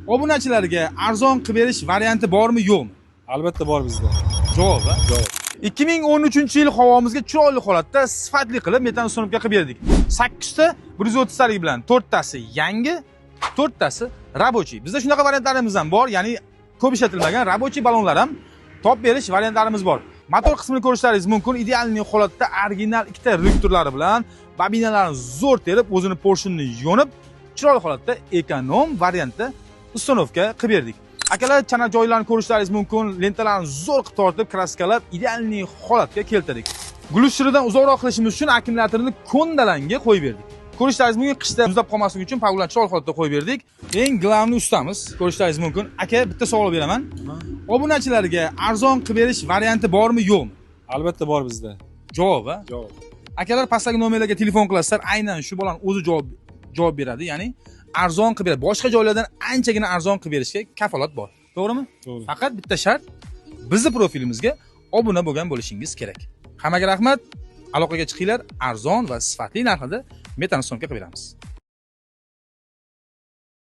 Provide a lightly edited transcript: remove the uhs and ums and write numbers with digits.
Obunachilarga arzon qilib berish varianti bormi, yo'qmi? Albatta bor bizda. Javob, a? Javob. 2013-yil havomizga chiroyli holatda sifatli qilib metan установка qilib berdik. 8 ta 130 talik bilan 4 tasi yangi, 4 tasi рабочий. Bizda shunaqa variantlarimiz ham bor, ya'ni ko'p ishlatilmagan рабочий ballonlar ham topib berish variantlarimiz bor. Motor qismini ko'rishlaringiz mumkin. Идеальный holatda original ikkita reduktorlari bilan bobinalarni zo'r terib, o'zini поршень ni yo'nib, chiroyli holatda эконом variantda установка qilib berdik. Akalar, chana joylarini ko'rishlaringiz mumkin. Lentalarni zo'r qilib tortib, краска lab, идеальный holatga keltirdik. Глушитель dan uzoqroq qilishimiz uchun akkumulyatorni ko'ndalangga qo'yib berdik. Ko'rishlaringiz mumkin, qishda muzlab qolmasligi uchun pag'ularni chiroyli holatda qo'yib berdik. Eng главный ustamiz, ko'rishlaringiz mumkin. Aka, bitta savol beraman. Obunachilarga arzon qilib berish varianti bormi, yo'qmi? Albatta bor bizda. Javob, a? Javob. Akalar, pastdagi nomerlarga telefon qilasizlar, aynan shu bolani o'zi javob beradi, ya'ni arzon qilib beradi. Boshqa joylardan anchagina arzon qilib berishga kafolat bor. To'g'rimi? To'g'ri. Faqat bitta shart: bizni profilimizga obuna bo'lgan bo'lishingiz kerak. Hammaga rahmat. Aloqaga chiqinglar, arzon va sifatli narxida metan установка qilib beramiz.